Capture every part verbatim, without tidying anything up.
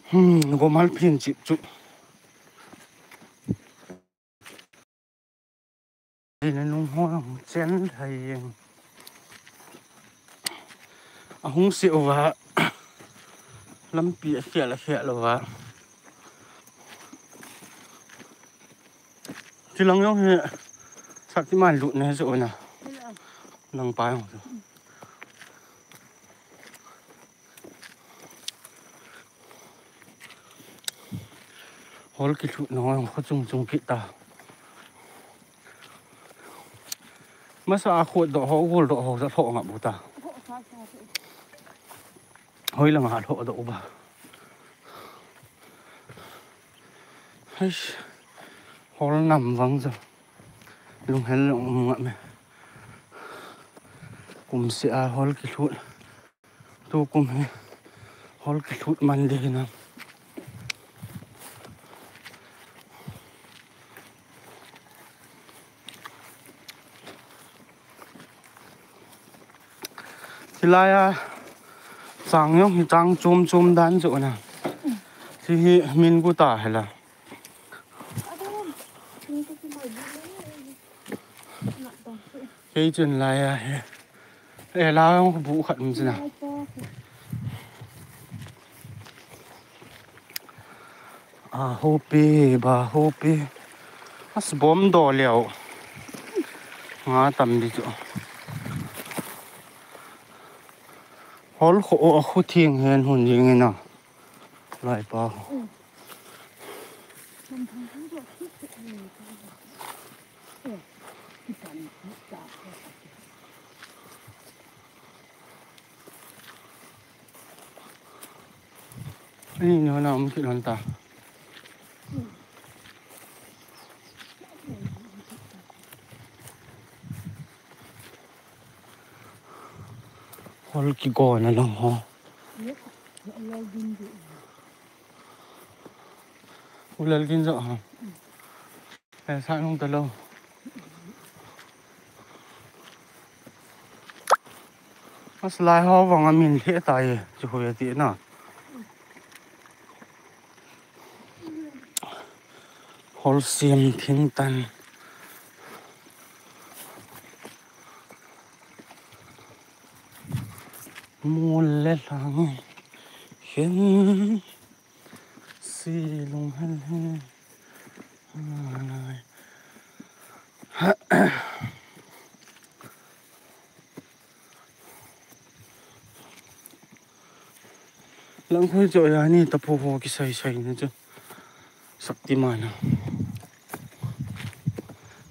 Hmm, gomal phin chip chu. Ina nung ho lang chen thai jeng. Ahung se uva. Lampi a khel a khel uva. Chilang jong hi Shaktiman lut na hi chu na. Nang pa jong chu. Hol kilhut na hoi kho chung chung kit ta. Masa a khut doh ho, gol doh ho, sa lhoh ngap u ta. Hoi lang a lhoh doh u ba. Haish. Hol nam vang chu. Lunghel um ngap me. Kum se a hol kilhut. Tukum hi hol kilhut man ding hinam. Hilai a chang jong hi chang chom chom dan chu na. Hiche hi min gu ta hela. Kei chun lai a hi. E, la jong bu khat um chu na. A, hopi, ba, hopi. As bom do leo. Nga tam di chu. Hol kho o, a khu thing hen hun jing ina. Lai pa. Ani ni hona um kit hon ta. Hol kigona lang ho. U Lalgin jo ha. Eh, sa nung ta lo. Mas lai ho vang a min lheh ta e, chu hui ati na. Holsiam thingtan. Mol le lhang. Khen. Si lunghel he. Lang khoi cho ya ni ta pho ho kisai sai na chu. Shaktiman a.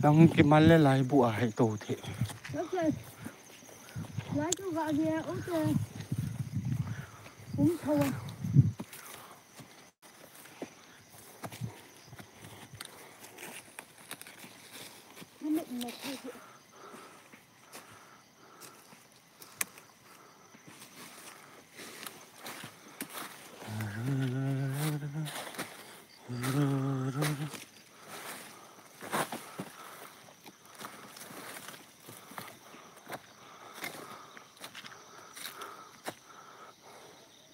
Lang kimal le lai bu a hai to the. Lai chu ga ge o te. Um tho.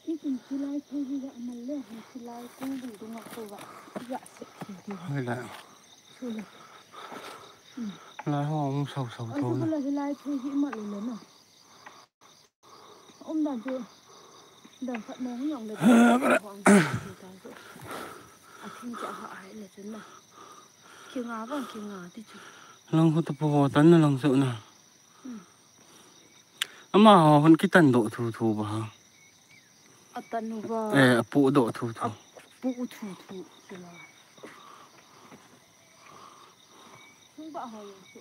Ikin silai thei hi ga mal le, silai kong bul dunga ko ga, ga se thei di. Hoi la. Sule. Lai ho um sau sau. Ai, tho. Sule, silai thei hi mal le na. Um dan chu, dan khat mong hi ong le. A thing cha ha hai le chun na. Kinga vang kinga ti chu. Lang khu ta po tan na lang chu na. Ama ho hon kitan doh thu thu ba ha. Atan u ba. Eh, apu doh thu thu. Apu thu thu kila. Hung ba ho yo chu.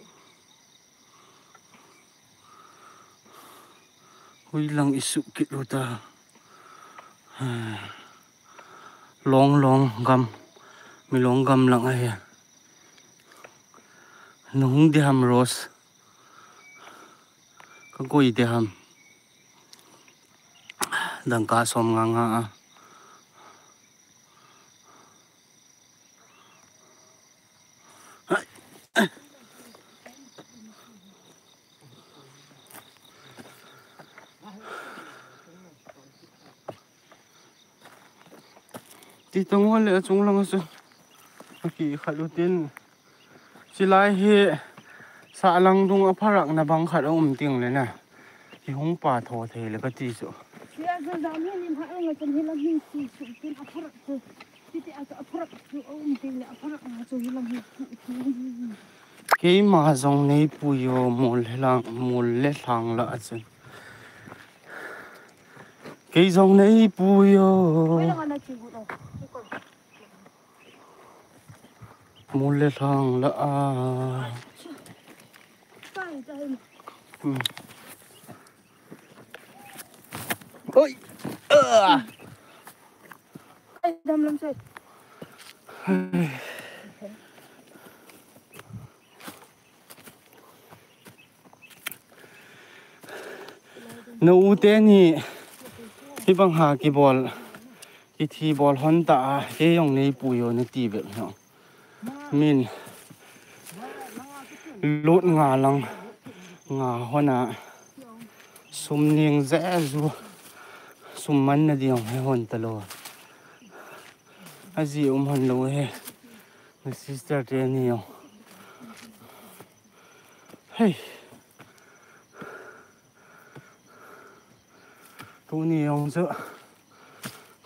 Hui lang isu kit u ta. Long long gam. Mi long gam lang ahi. Nung di ham Rose. Ka goi de ham. Dangka som nga nga a. Ti tong le achung lang a chu. Aki khat u tin. Chilai hi sahlang dung a pharak na bang khat a um ting le na. Ki hung pa tho thei le ka ti chu. Sia ga jam hi nin ha nga chan hi lam hi ti chu tin a pharak chu. Ti ti a chu a pharak chu a um ting le a pharak na chu hi lam hi. Keima jong nei pu yo mol le lang mol le lang la a chun. Kei jong nei pu yo. Koi lang a na chi gu lo. Mol le lang la a. Kai dai. Hmm. Oi. Ah. Kai dam lam sai. Na u teni hibang ha kibol, kithi bol hon ta a, kei jong nei pu yo na ti ve no. Min lut nga lang nga hon a sum ning je ju sum man na di jong he hon ta lo. Aji um hon lo he. Na sister teni jong. Hei. Tuni jong chu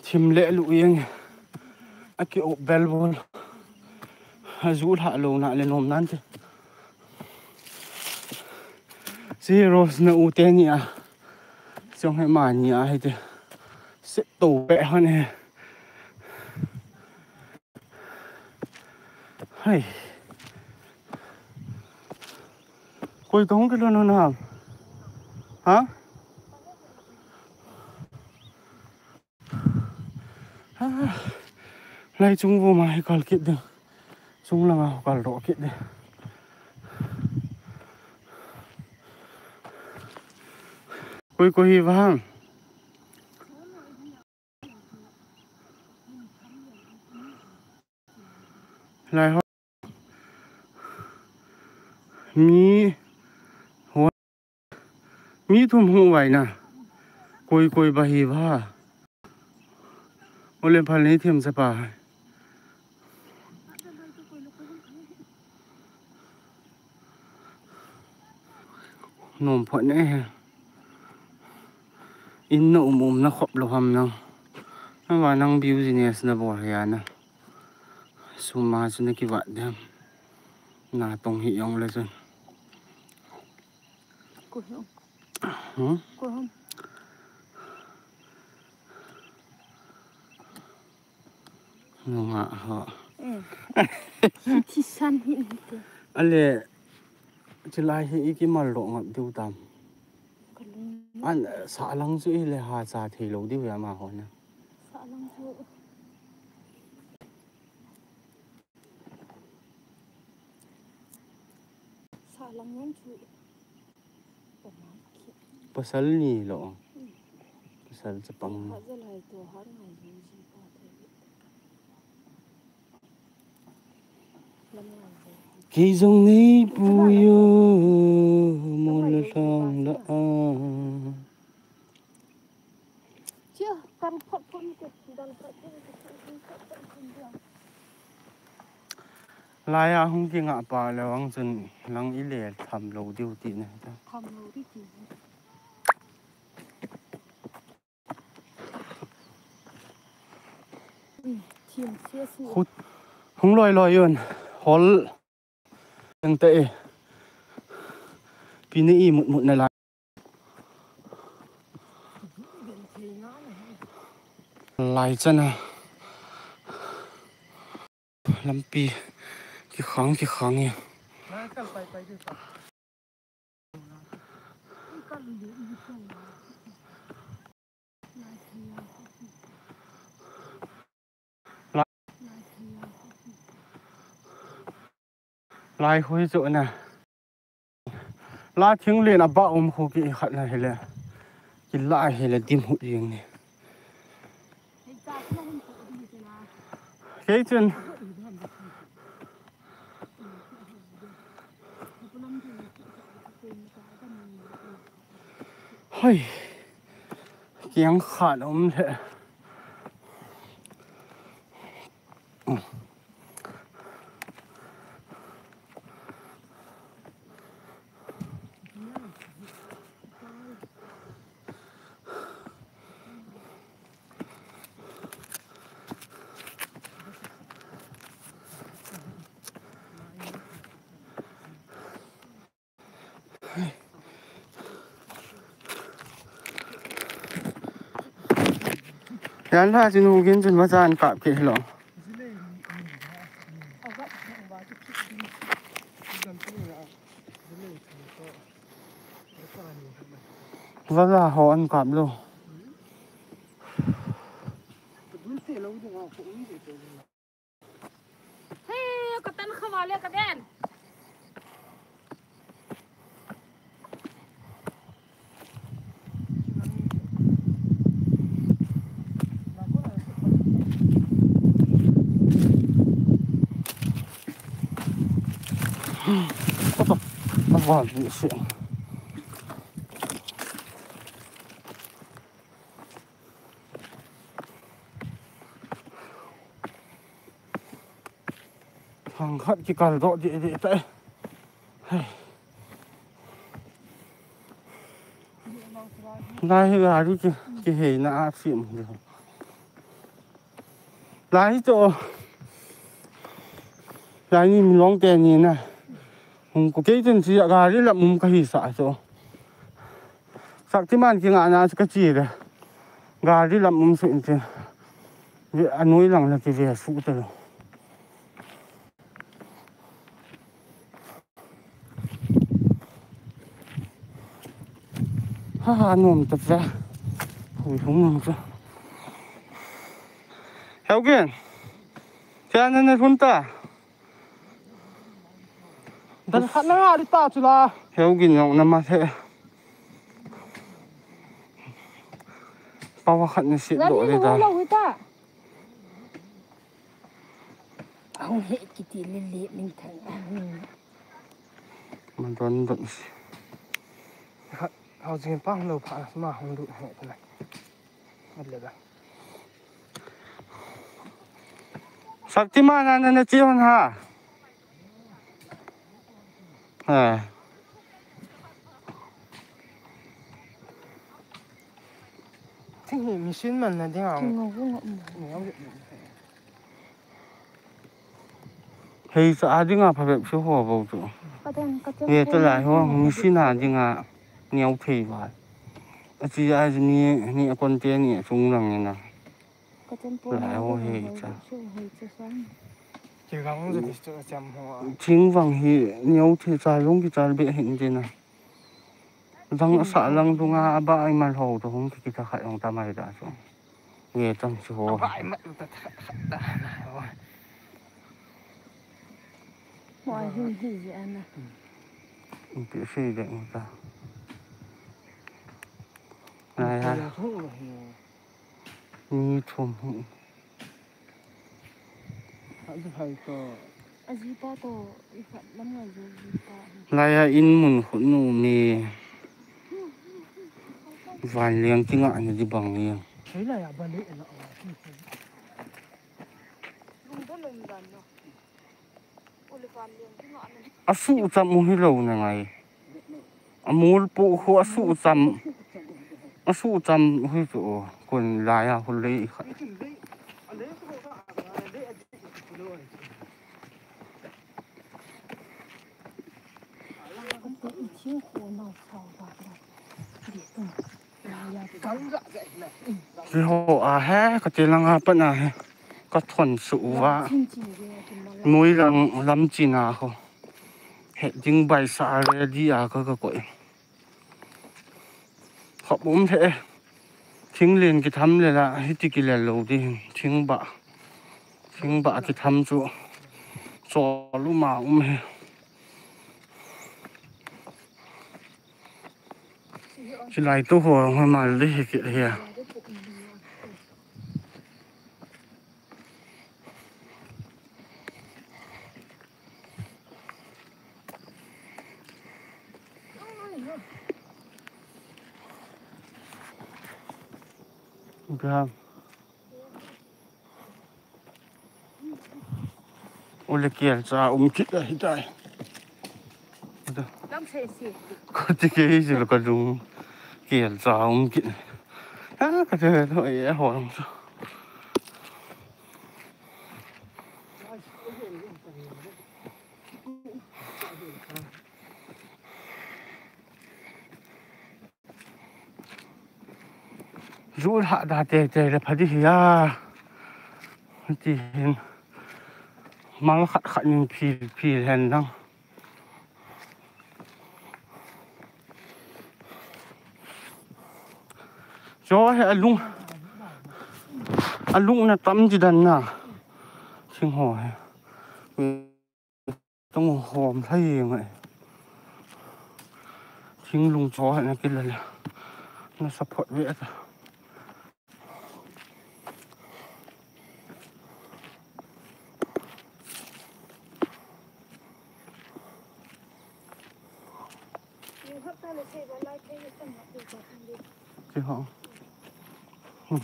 thim le lu jeng a ki op bel bol. A ju lha lo na le nom nan te. Si Rose na u teni a. Chong he mani a he te. Se to pe han he. Hai. Koi to hung kilo no na. Ha? Ah, lai chung vo ma hi kal kit de. Chung langa kal ro kit de. Koi koi hi vang. Lai ho. Mi ho. Mi thum hu vai na. Koi koi ba hi va. Ole phal ni thim sa pa. Nom phot ne he. In na um um na khop lo ham nang. Ama nang business na bol he ana. Suma chu na kivat dem. Na tong hi jong le chun. Ko hom. Hmm? Ko hom. Nunga ho. Eh. Thi san hi ni te. Ale, chilai hi i kimal lo ngap diu tam. Ka lung. An, sahlang chu i le ha cha thei lo diu ya ma ho na. Sahlang chu. Sahlang ngan chu. Pasal ni lo. Pasal chapang. Kei jong nei pu yo, mo la lang la a. Chia, kan phot phot ni ke, dan phot phot ni ke, phot phot phot phot phot. Lai a hung kingah pa le vang chun lang i le tham lo diu ti ne ta. Tham lo diu ti. Hung loi loi un hol. Teng te e. Pi ne i mut mut na lai. Lai chana. Lampi kikhang kikhang e. Lai hui chu na. La thing len a ba um khu ki khat na hile. Ki la hile dim hu jing ni. Kei chun. Hoi. Kiang khat um le. Yan la chin hu gin chin ma chan kap ke lo. Vala ho an kap lo. He, ka tan kha vale ka den. Opa, avan ni se. Thang khat kikal doh deh deh tai. Hei. Lai hi gari ki, kiheina a sim deh. Lai hi to. Lai ni mi long te ni na. Hung ko kei ten si gari la mum ka hi sa to. Shaktiman kingahna chu ka chi le. Gari lam um suh in tin. Ve anoi lang le kive suh ta lo. Ha ha, nom ta ve. Hui hung nom ta. Heu gen. Tia na na hun ta. Dan khat na nga di ta chu la. Heu gin jong na ma the. Pawa khat na sit lo le da. Hung he kiti le le min thang. Ma don don si. Hau jing pa hung lo pha ma hung lu he ta na. Shaktiman, na na chi hon ha. Ha. Thing hi machine man na ding a. Hei sa a ding a pha bep si ho bo chu. Ye ta lai ho machine a ding a neo thei ba. A chi a ni ni a kon te ni chung lang na. Lai ho hei cha. Thingvang hi neo thei cha long ki cha be hin te na. Dang sa lang dunga a ba ai mal ho to hung ki ta khat long ta mai da chu. Ye tang chu ho. Ba ai mal ta ta ta na ho. Wa hin hi ji ana. Ti si de ta. Ai ha. Ni thum hi. Aji phai to. Aji pa to, i khat lam ngai jo ji pa. Laiya in mun khut nu mi. Van liang kinga ni di bang liang. Thei laiya ba le na. Lung to lum dan no. A suh cham u hi lo na ngai. A mul pu khu a suh cham. A suh cham u hi chu kon laiya khu lei kha. Kiho a he, ka ti lang a pan a he. Ka thon su uva. Nui lang lam chin a ho. He ding bai sa ready a ka ka koi. Khop um the. Thing len ki tham le la, hiti ki le lo di. Thing ba. Thing ba ki tham chu. Cho lu ma um he. Silai tu ho, ho mal di hi ki hi. Ga. Ule kial cha um kit ahi tai. Ito. Lam sei si. Ko ti ke hi si lo ka dung. Kial cha um kit. Ha ka te to e ho lang so. Jul ha da te te le phadi hi a. Ti hin. Mal khat khat nin phil phil hen lang. Cho he alung. Alung na tam ji dan na. Sing ho he. Tung hom thei ngai. Thinglung cho hena kilala. Na support ve ta. Ti ho. Hmm.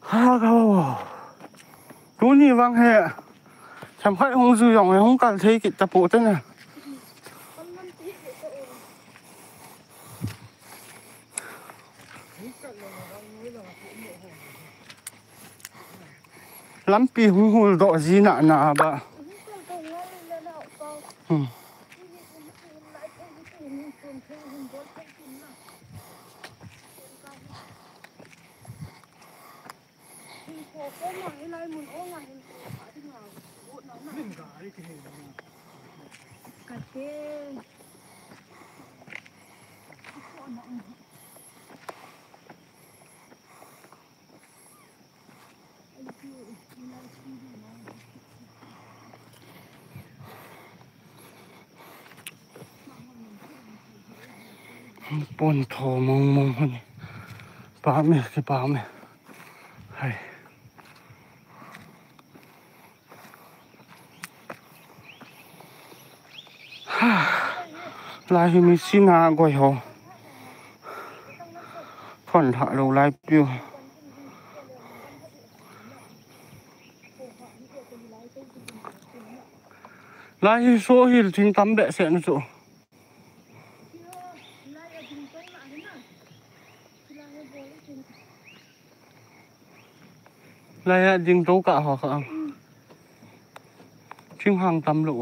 Ha, ka wo. Tuni vang he. Cham khai hung ju yong he hung kal thei kit ta po te na. Lampi hung hul doh ji na na ba. Hmm. Kate. Pon tho mong mong hon. Pa me, ki pa me. Hai. Lai hi mi sina goi ho. Thon lha lo lai piu. Lai hi so hil thing tam behseh na chu. Lai a ding to ka ho ka. Thinghang tam lo.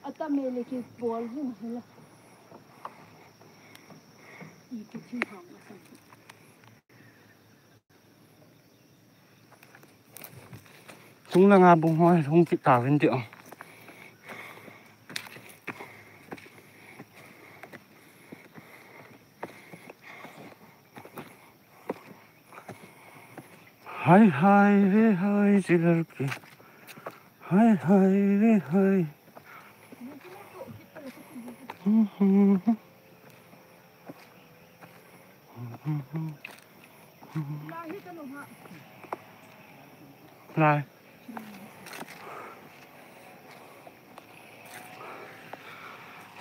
Ata me le ki bol hin hila. I ki thinghang a san. Tung langa bung hoi hung kit ta vin ti o. Hai hai re hai jilar ki. Hai hai re hai. Lai.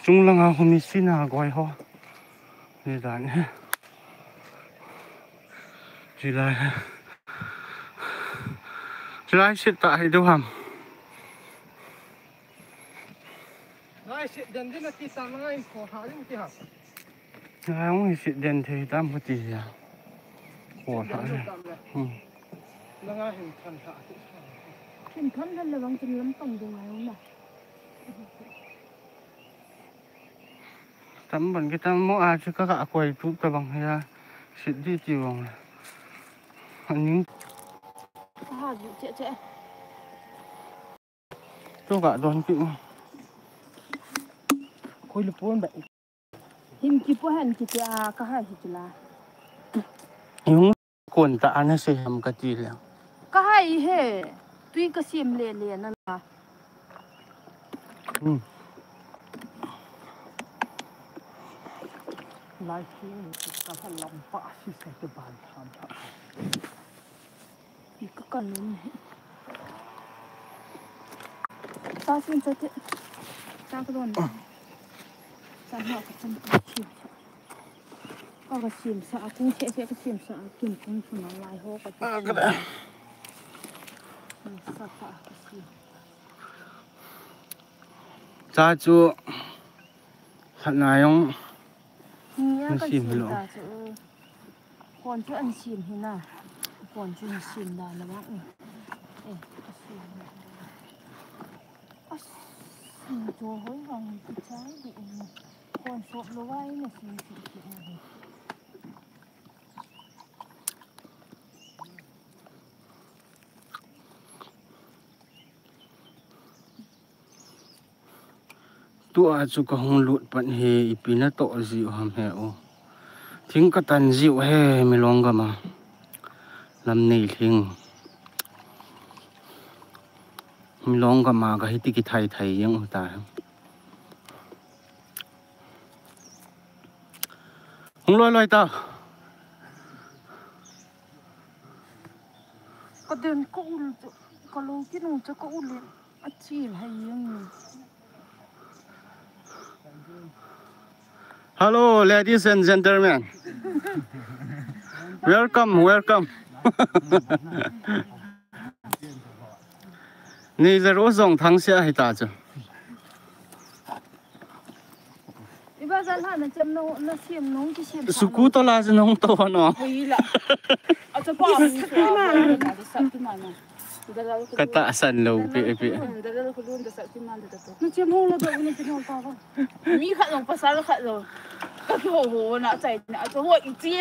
Chung langa humi sina goi ho. Ni dan he. Chilai he. Chilai sit ta hi do ham. Ngai sit den din ati ta ngai ko ha ling ti ha. Ngai ung sit den thei tam ko ti ya. Ko ha. Hmm. Ngai hin than ha. Hin than han le bang chin lam pang do ngai ung na. Tam ban kitam mo a chu ka ka koi tu ta bang ya. Sit di ti bang. Aning. Ha, che che. Tu ka don ki. Koi lu pon ba. Hin ki po han ki te a ka hai hi chu la. Yung kon ta ana se ham ka ti le. Ka hai he. Tui ka sim le le na la. Hmm. Lai ki ka ha lam pa si sa te ban tham pa. Ika kanun. Ta sin sa te. Ta ka don. Sa ha ka chun ka sim. Ka ka sim sa a kung se se ka sim sa a kin kung su na lai ho ka. Sa ka ka sim. Cha chu khat na jong na sim lo. Kon chu an sim hi na. Kon chu an sim da na bang. Eh, ka sim. As, sim chu hoi bang ki chai di. Kon sop lo wai na sim sim sim. Tua chu ka hung lut pat hi ipi na toh jiu ham he u. Thing ka tan jiu he Milong gam a. Lamneilhing. Milong gam a ka hiti kithai thai jeng u ta. Hung loi loi ta. Ka den ka ul chu, ka lo kinung chu ka ul in a chil hai jeng. Hello, ladies and gentlemen. Welcome, welcome. Ni zero zong thang sia hi ta chu. Iba zan ha na chem no, na siam no, ki siam sa no. Suku to la zan hong to no. Hoi la. A cha pa mi sa, na sa ti ma na. Ka ta san lo pi pi. Da la ko lun da sa ti ma da to. Na chem ho lo do, na chem ho pa ko. Mi khat jong pasal khat jong. Ka kiho ho na chai na, a chu ho i chi.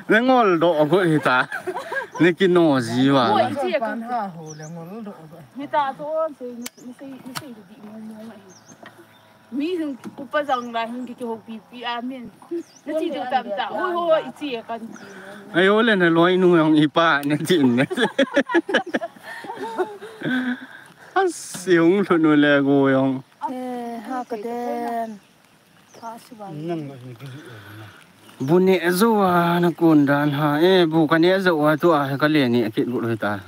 Na ngol doh got hi ta. Na kino ji va. Ho i chi ka. Pan ha ho le ngol doh got. Hi ta chu on sei, ni sei, ni sei di mo mo ngai. Mi hung upa jang la hung ki ho pi pi a min. Na chi chu tam ta. Ho ho i chi ka. Ai o le na loi nu jong i pa na chin na. Asi hung lhun u le go jong. Eh, ha ka den. Ka si ba. Bu ne zo a na kun dan ha. Eh, bu ka ne zo a tu a ka le ni a kit gu lo ta.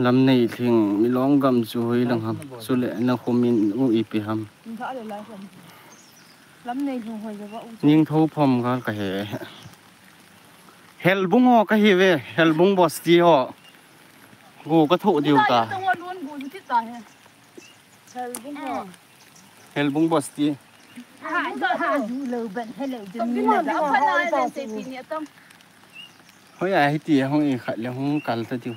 Lamneilhing, Milong gam chu hoi lang ham. Chule na khumin u ipi ham. Lamneilhing hoi ja ba u. Ningthouphom gal ka he. Helbung ho ka hi ve, Helbung bosti ho. Go ka thoh diu ta. Helbung ho. Helbung bosti. Ha, ha, ha, ju lo ban, hello, ju ni na. Hoi a, hiti hong i khat le hong kal ta diu.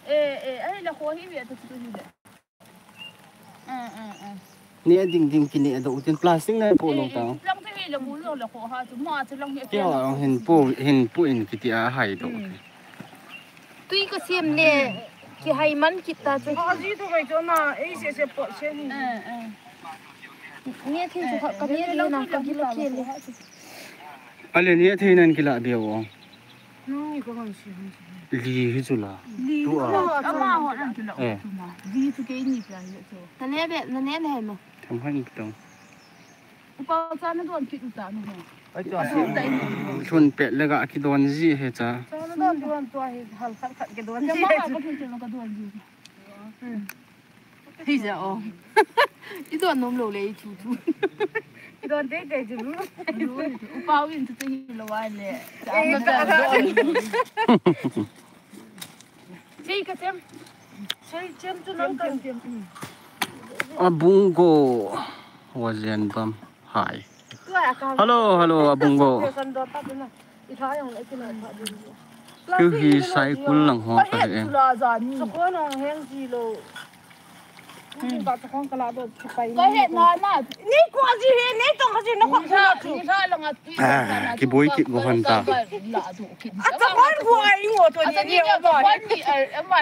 Eh, eh, ai la kho hi ve ta chu hi le. Eh, eh, eh. Ni a ding ding kini a do tin plastic na po lo ta. Lang te hi le mu lo la kho ha chu ma chu lang hi. Ke ho hin po, hin po in kiti a hai do. Tui ka siam le, kihai man kit ta chu. Aji tu kai chu ma, ei se se po se ni. Eh, eh. Ni a thei chu ka, ka ni a thei na ka gila ke le. Ale ni a thei nan kila bia o. Nung ni ko hon si hon si. Li hi chu la. Li. Tu a. Ama ho nan chu la. Eh. Tu ma. Li chu ke ni pia hi chu. Na ne be, na ne ne hai mo. Tham han tong. Upa cha na don kit u ta na ho. Ai, cha. Lhun pet le ga kidon ji he cha. Cha na don don tua hi hal khat khat kidon ji. Cha ma ha ka thil thil ka don ji. Hmm. Hi ja o. I don nom lo le i chu chu. I don te te ji lu. Upa win chu chu hi lo wa le. Cha na don. Sei ka chem. Sei chem tu nang kan. Abung go. Wazen bam. Hi. Hello, hello, Abung go. Hi hi cycle lang ho ka he. Ka he na na. Ni ko ji he, ni tong ka ji na ko na chu. Ni sa lang a tui. Ah, kiboi kit go han ta. La du kit. A ta kon go ai ngo to ni ni.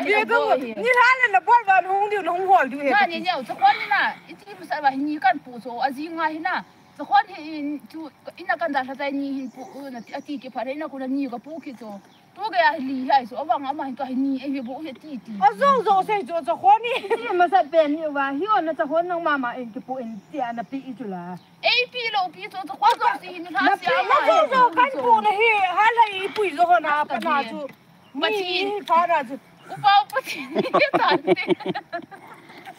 Ni ko ni la la na bol ba hung diu hung hol diu he. Na ni ni ta kon ni na. Iti musa ba ni kan pu so a ji nga hi na. Chakhuan hi in chu ina kan dalha tai ni hin pu u na ti, ati kiphat he na kuna ni ka pu ki chu. Tu ka ya li hai chu awang ama hin ka hi ni e hi bu hi ti ti. A zo zo sei chu chakhuan ni. Ti masa pen ni wa hi ona chakhuan nang mama in kipu in ti ana pi i chu la. Ei pi lo pi chu chakhuan zo si hin ha si ama. Zo zo kan pu na hi ha la i pui zo hona pa na chu. Ni, ni, pa na chu. Upa upa ti ni tan te.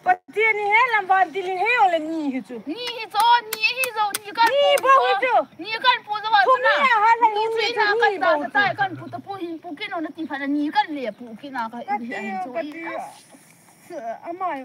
Pathen ni he lam van ti ni he ole ni hi chu. Ni hi chu, ni hi chu, ni kan ni pu bo hi chu. Ni kan pu chu ba chu na. Ni ha la ni chu na kan ta ta kan pu ta pu hin pu kin ona ti pha na ni kan le pu kin na ka hi chu. Ama